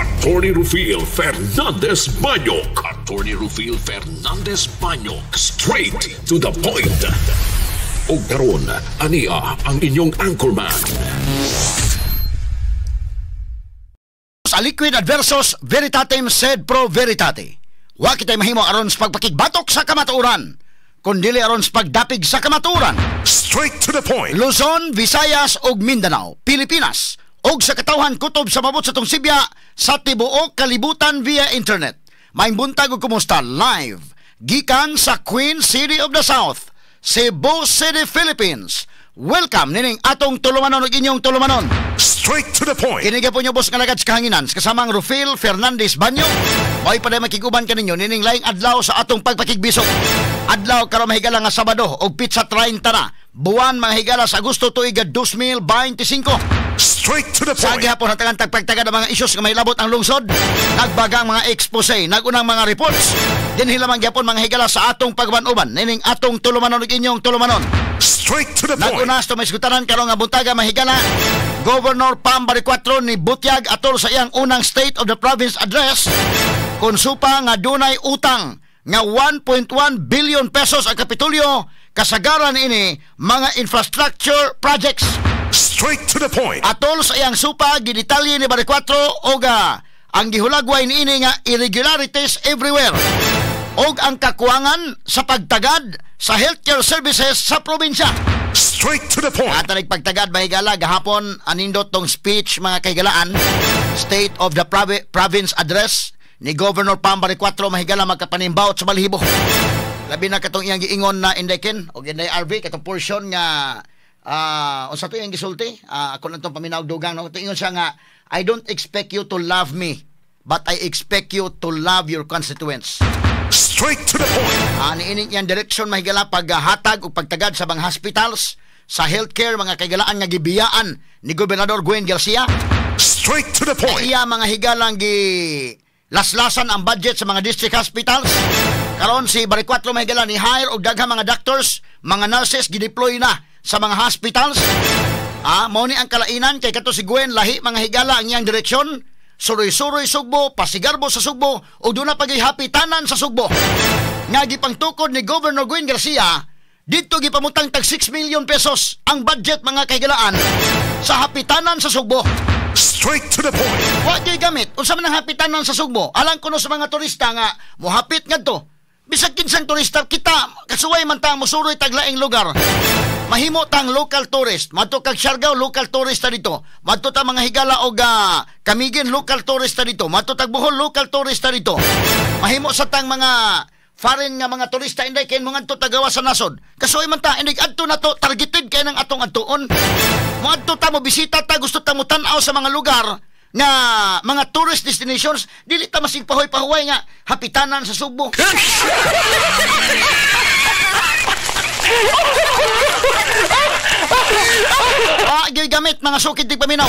Attorney Rufil Fernandez Banyok. Attorney Rufil Fernandez Banyok. Straight to the point. Og karon, ania ang inyong anchorman. Sa liquid adversus veritatem sed pro veritate. Wa kitay mahimo aron sa pagpakigbatok sa kamatuoran, kundili aron sa pagdapig sa kamatuoran. Straight to the point. Luzon, Visayas ug Mindanao, Pilipinas ug sa katawhan kutob sa mabot sa tong sibya sa tibuok kalibutan via internet. Maayong buntag ug kumusta live gikan sa Queen City of the South, Cebu City, Philippines. Welcome nining atong tulumanon ug inyong tulumanon. Straight to the point. Kini gyapon nyo boss nga lagad sa kahanginan sa kasamang Rufil Fernandez Banyo. Mo'y paday makiguban kaninyo nining laing adlaw sa atong pagpakigbisog. Adlaw karon, mahigala, nga Sabado og pitsa 30 na buwan, mga higala, sa Agosto, tuig 2025. Straight to the Sa point. gihapon hatagan tagpagtagad ang mga isyus nga mahilabot ang lungsod. Nagbagang mga expose, nagunang mga reports. Dinhi lamang gyapon, mga higala, sa atong pagban-uban nining atong tulumanon ug inyong tulumanon. Straight to the point. Naguna sa maisgutanan karon nga buntaga, mahigala. Governor Pam Baricuatro ni butyag atol sa iyang unang State of the Province Address kung supa nga dunay utang nga 1.1 billion pesos ang Kapitolyo, kasagaran ini mga infrastructure projects. Straight to the point. Atol sa iyang supa, gidetalye ni Baricuatro og ang gihulagway niini nga irregularities everywhere og ang kakuwangan sa pagtagad sa healthcare services sa probinsya. Straight to the point. At pagtagad, mahigala, gahapon anindot tong speech, mga kahigalaan, State of the Province Address ni Governor Pam Baricuatro, mahigala, magkapanimbaot sa balahibo. Labi na katong iyang giingon na Indekin o Inday RV, katong portion nga unsa to iyang gisulti? Ako lang tong paminaw dugang, no. Ingon siya nga, "I don't expect you to love me, but I expect you to love your constituents." Straight to the point. Niini iyang direksyon, mahigala, paghatag o pagtagad sa mga hospitals, sa healthcare, mga kahigalaan, nga gibiyaan ni Gobernador Gwen Garcia. Straight to the point. Iya, mga higalang, gi laslasan ang budget sa mga district hospitals. Karon si Baricuatro, mahigala, ni hire og daghang mga doctors, mga nurses, gideploy na sa mga hospitals. Mao ni ang kalainan kay kato si Gwen lahi, mga higala, ang iyang direksyon. Suroy-suroy Sugbo, pasigarbo sa Sugbo ug duna pa'y hapitanan sa Sugbo nga gipangtukod ni Governor Gwen Garcia. Dito gipamutang tag 6 million pesos ang budget, mga kahigalaan, sa hapitanan sa Sugbo. Straight to the point. Wa gyud gamit. Unsa man ang hapitanan sa Sugbo? Alang kuno sa mga turista nga mohapit ngadto. Bisag kinsang turista kita, kasuway man ta mosuroy tag laing lugar. Mahimo tang local tourist. Madto kag Siargao, local tourist ta dito. Madto ta, mga higala, og Camiguin, local tourist ta dito. Madto tag Bohol, local tourist ta dito. Mahimo sa tang mga foreign nga mga turista, inday, kay mo ngadto tagawa sa nasod. Kasuway man ta, inday adto na to targeted kay nang atong adtuon. Moadto ta, mo bisita ta, gusto ta mo tan-aw sa mga lugar nga mga tourist destinations, dili ta masig pahuway-pahuway nga hapitanan sa Sugbo. Gyud gamit, mga sukid di paminaw.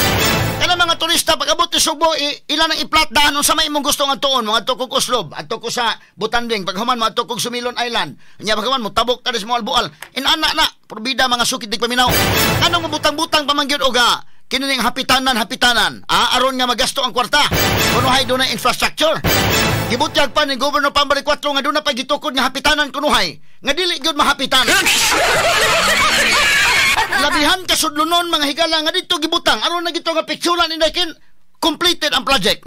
Kana mga turista pag-abot ni Sugbo, ila nang iplat daan unsa may imong gusto nga tuon, mo adto kog Oslob, adto ko sa Butanding, paghuman mo adto kog Sumilon Island. Nya paghuman mo tabok ta sa Moalboal. Inana na, probida, mga sukid di paminaw. Anong mabutang-butang pa man gyud og kini ning hapitanan hapitanan. Aron nga magasto ang kwarta. Kunuhay doon infrastructure. Gibutyag pa ni Governor Pam Baricuatro nga doon na pagitukod nga hapitanan kunuhay nga dili gyud mahapitan. Labihan kasudlonon, mga higala, nga dito gibutang aron na gito nga pikturan indakin completed ang project.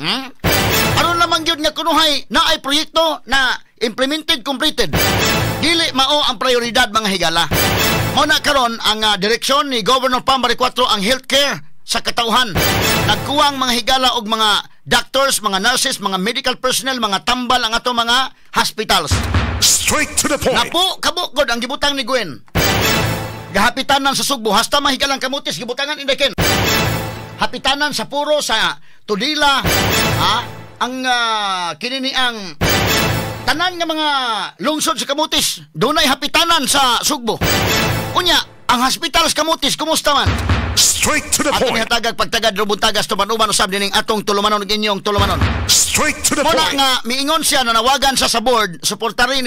Aron lamang gyud nga kunuhay na ay proyekto na implemented, completed. Dili mao ang prioridad, mga higala. Mao na karon ang direksyon ni Governor Pam Baricuatro ang healthcare sa katawhan. Nagkuwang, mga higala, og mga doctors, mga nurses, mga medical personnel, mga tambal ang ato mga hospitals. Straight to the point. Napo kabukod ang gibutang ni Gwen. Gahapitanan sa Sugbo, hasta mahigalang Camotes gibutangan indaken. Hapitanan sa Puro, sa Tudela, ha? Ang kini ni ang tanan nga mga lungsod sa Camotes, dunay hapitanan sa Sugbo. Unya, ang hospital sa Camotes kumusta man? Straight to the Ato point. ni pagtagad rubuntagas tuman-uban usab dining atong tulumanon ug inyong tulumanon. Straight to the Muna point. nga miingon siya, nanawagan sa board, suporta rin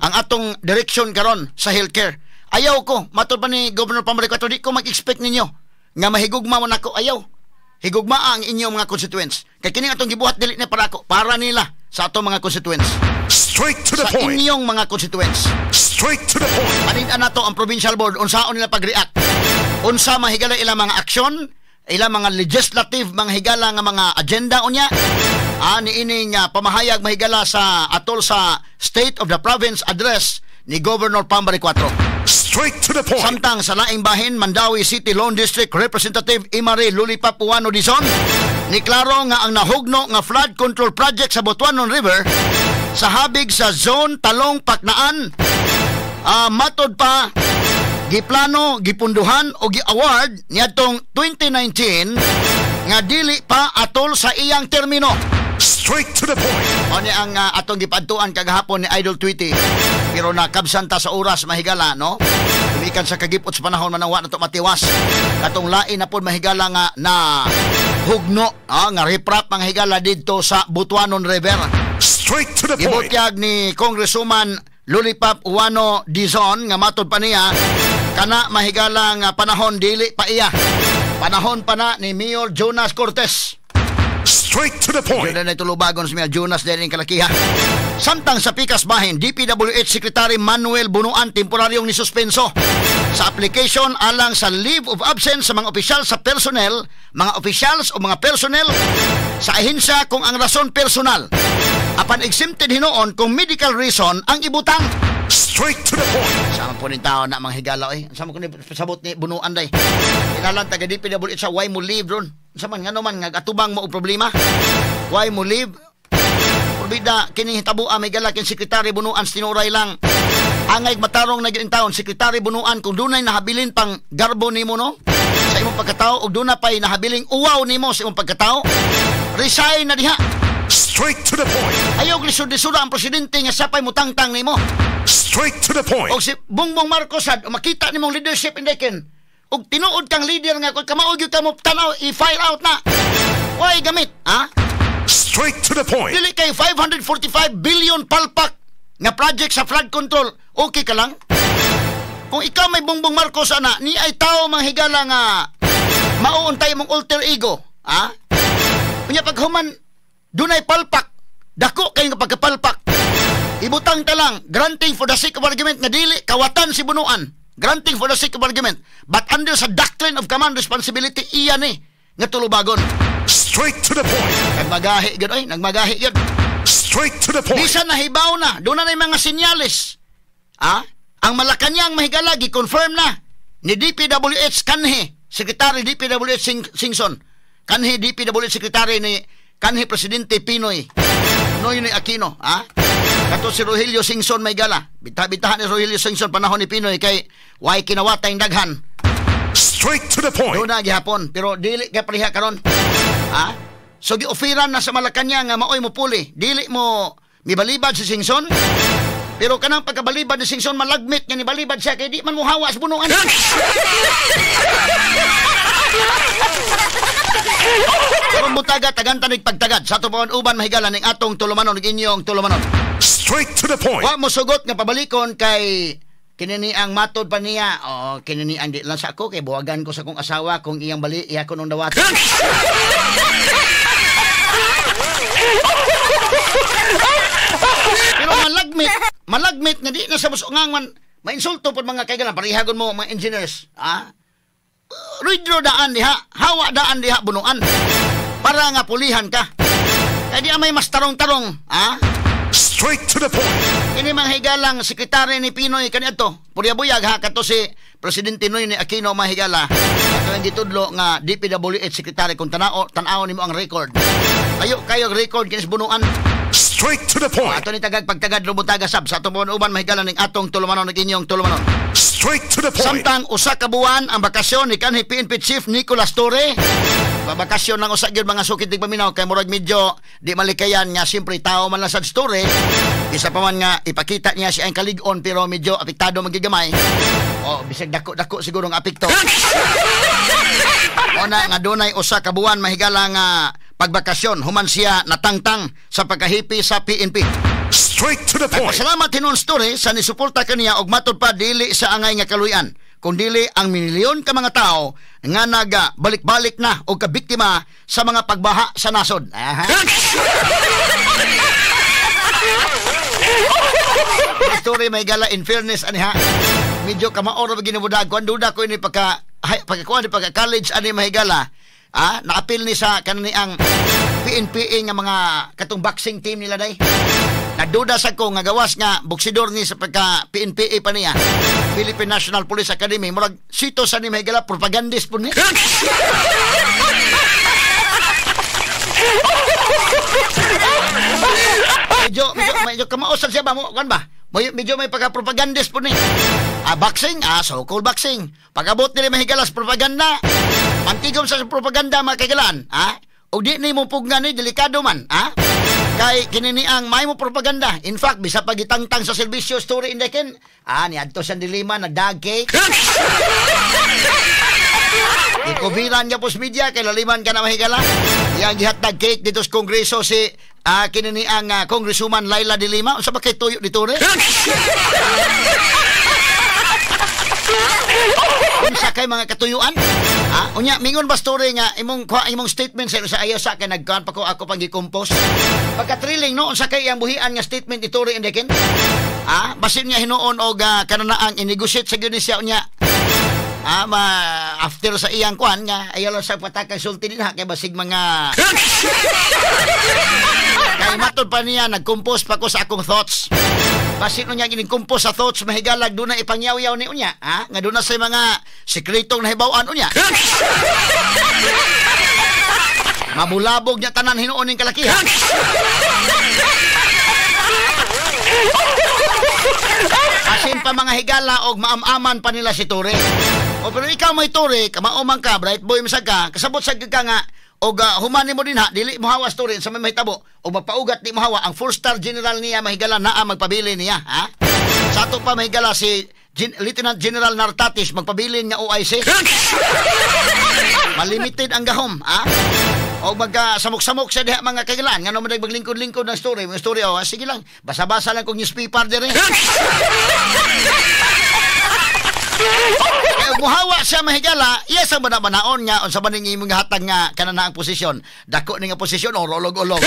ang atong direksyon karon sa healthcare. Ayaw ko, matod pa ni Governor Pam Baricuatro, di ko mag-expect ninyo nga mahigugma mo nako, ayaw. Higugmaa ang inyong mga constituents. Kay kini atong gibuhat dili na para ako, para nila sa atong mga constituents. Straight to the Sa point. inyong mga constituents. Straight to the point. Panin-an nato ang provincial board unsaon nila pag-react. Unsa mahigala ilang mga aksyon, ilang mga legislative mga higala nga mga agenda unya. Niining pamahayag mahigala sa atol sa State of the Province Address ni Governor Pam Baricuatro. Straight to the point. Samtang sa laing bahin, Mandaue City Lone District Representative Imare Lolipop Ouano Dizon ni klaro nga ang nahugno nga flood control project sa Butuanon River sa habig sa Zone Talong Paknaan, matod pa giplano, gipunduhan o gi-award niadtong 2019 nga dili pa atol sa iyang termino. Straight to the point. Mao ni ang atong gipadtuan kagahapon ni Idol Tweety. Pero nakabsan ta sa oras, mahigala, no? Tumikan sa kagipot sa panahon manang wa na to matiwas. Katong lain na pod, mahigala, nga na hugno, nga riprap mga higala didto sa Butuanon River. Straight to the point. Gibutyag ni Congresswoman Lolipop Ouano Dizon nga matod pa niya kana, mahigala, nga panahon dili pa iya. Panahon pa na ni Mayor Jonas Cortes. Straight to the point. Yun na tulubagon si Mayor Jonas din ang kalakiha. Samtang sa pikas bahin, DPWH Secretary Manuel Bunuan temporaryong nisuspenso sa application alang sa leave of absence sa mga opisyal sa personnel, mga officials o mga personnel sa ahensya kung ang rason personal. Apan exempted hinuon kung medical reason ang ibutang. Straight to the point. Sama po ni tao na mga higala eh. Sama ko ni sabot ni Bunuan day. Kinalan taga DPWH sa why mo leave ron. Sa man ngano man nga atubang mo og problema. Why mo leave? Purbida kini hitabo may gala kin Sekretary Bunuan tinuray lang. Angay matarong na gyud taon Sekretary Bunuan kung dunay nahabilin pang garbo nimo, no, sa imong pagkatao ug duna pay nahabiling uwaw nimo sa imong pagkatao, resign na diha. Straight to the point. Ayaw lisod-lisod ang presidente nga sapay mutangtang nimo. Straight to the point. Og si Bongbong Marcos sad makita nimong leadership indekin. Og tinuod kang leader nga kung kamao gyud ka mo tanaw i-fire out na. Why gamit, ha? Straight to the point. Dili kay 545 billion palpak nga project sa flood control, okay ka lang? Kung ikaw may Bongbong Marcos ana, ni ay tao mga higala nga mauuntay mong alter ego, ha? Unya paghuman dunay palpak, dako kay nga pagkapalpak. Ibutang ta lang, granting for the sake of argument nga dili kawatan si Bunuan. Granting for the sake of argument, but under sa doctrine of command responsibility iya ni nga tulubagon. Straight to the point. Nagmagahi gyud oy, nagmagahi gyud. Straight to the point. Bisan nahibaw na, doon na mga senyales. Ah? Ang Malacanang, mahigala, gi-confirm na ni DPWH kanhi Secretary DPWH Singson. Kanhi DPWH Secretary ni kanhi Presidente PNoy Noynoy Aquino, ha? Kato si Rogelio Singson may gala. Bita-bitahan ni Rogelio Singson panahon ni PNoy kay way kinawatay daghan. Straight to the point. Doon na gihapon pero dili kay pareha karon. Ha? So gi-offeran na sa Malacanang nga maoy mo puli. Dili mo mibalibad si Singson. Pero kanang pagkabalibad ni Singson malagmit nga nibalibad siya kay di man mo hawa sa Bunuan. Karong buntaga tagan tanig pagtagad sa ato uban, mahigala, ning atong tulumanon ug inyong tulumanon. Straight to the point. Wa mo sugot nga pabalikon kay kinini ang matod pa niya. Oh, kinini ang di lang sa ako kay buwagan ko sa kong asawa kung iyang bali iya ko nung dawat. Pero malagmit, malagmit nga di na sa musungang man mainsulto pod mga kaigalan parihagon mo mga engineers. Ah? Ridro daan diha, hawa daan diha Bunuan. Para nga pulihan ka. Kaya di may mas tarong-tarong, ha? Straight to the point. Kini mga higalang sekretary ni PNoy kaniadto. Purya-buyag ha kato si Presidente Noynoy Aquino mahigala. Ato ang gitudlo nga DPWH secretary kung tanao tan-aw nimo ang record. Ayo kayo record kinis Bunuan. Straight to the point. Ato ni tagag pagtagad lubutaga sab sa atong uban mahigala ning atong tulumanon ug inyong tulumanon. Straight to the point. Samtang 1 ka buwan ang bakasyon ni kanhi PNP Chief Nicolas Torre. Babakasyon lang usa gyud mga sukit tig paminaw kay murag medyo di malikayan nga siyempre tao man lang sad si Torre. Isa pa man nga ipakita niya siya ang kalig-on pero medyo apektado magigamay. O bisag dako-dako siguro ang apekto. O na nga dunay 1 ka buwan mahigala nga pagbakasyon human siya natangtang sa pagkahipi sa PNP. Straight to the point. Nagpasalamat hinon si Torre sa nisuporta kaniya og matod pa dili sa angay nga kaluyan. kundili ang milyon ka mga tao nga naga balik-balik na o kabiktima sa mga pagbaha sa nasod. Aha. Story may gala in fairness ani ha. Medyo kamaoro ba ginubudag kuan duda ko ini pagka pagka pagka college ani mahigala. Ah, naapil ni sa kanani ang PNPA nga mga katong boxing team nila day. Nagduda sa ko nga gawas nga boksidor ni sa pagka PNPA pa niya. Philippine National Police Academy murag sito sa ni mahigala propagandist po ni. Medyo kamausap siya ba mo kan ba? Medyo may pagka-propagandist po ni. Ah, boxing, so-called boxing. Pag-abot nila mahigalas propaganda. Pantigom sa propaganda mga kaigalaan, ha? O di ni mo pugna ni, delikado man, ha? Kay kinini ang may mo propaganda. In fact, bisa pagitangtang sa serbisyo story indekin, ni adto sa Dilima nagdag cake. Ikubiran niya po sa media, kay laliman ka na mahigala. Yang gihatag cake dito sa kongreso si kinini ang Congresswoman Laila de Lima. Unsa ba kay tuyo dito re? Unsa kay mga katuyuan? Unya mingon ba story nga imong kuha imong statement sa ayaw sa kay nagkuan pa ko ako pang gi-compose. Pagka thrilling no, unsa kay ang buhian nga statement dito re indekin? Basin niya hinuon og kananaang i-negotiate sa gyud ni siya unya. Ma after sa iyang kuan nga ayaw lang sa patakang sulti din ha kay basig mga kay matod pa niya nag-compose pa ko sa akong thoughts. Basin unya gining-compose sa thoughts mahigalag doon na ipangyaw-yaw ni unya, ha? Nga doon na sa mga sekretong nahibaw-an unya. Mabulabog niya tanan hinuon ning kalakihan. Asin pa mga higala og maam-aman pa nila si Torre. O pero ikaw may Torre, kamao man ka, bright boy masag ka, kasabot sa ka nga og humani mo din ha, dili mo hawas Torre sa may mahitabo og mapaugat di mo hawa ang 4-star general niya mahigala naa magpabili niya, ha? Sa ato pa mahigala si Lieutenant General Nartatis magpabilin nga OIC. Malimited ang gahom, ha? O magka samok-samok sa diha mga kailan ngano man maglingkod-lingkod ng story, mga story oh, sige lang, basa-basa lang kung newspaper dire. Kaya muhawa siya mahigala, iya sa bana-banaon nga unsa ba ning imong hatag nga kanana ang posisyon. Dako ni nga posisyon o rolog-olog.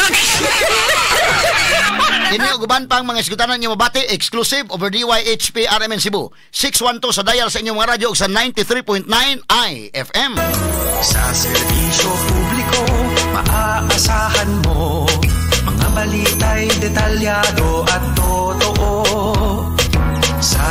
Kini og uban pang mga iskutanan niyo mabati exclusive over DYHP RMN Cebu. 612 sa dial sa inyong mga radyo ug sa 93.9 IFM. Sa serbisyo publiko, maaasahan mo. Mga balita'y detalyado at totoo. Sa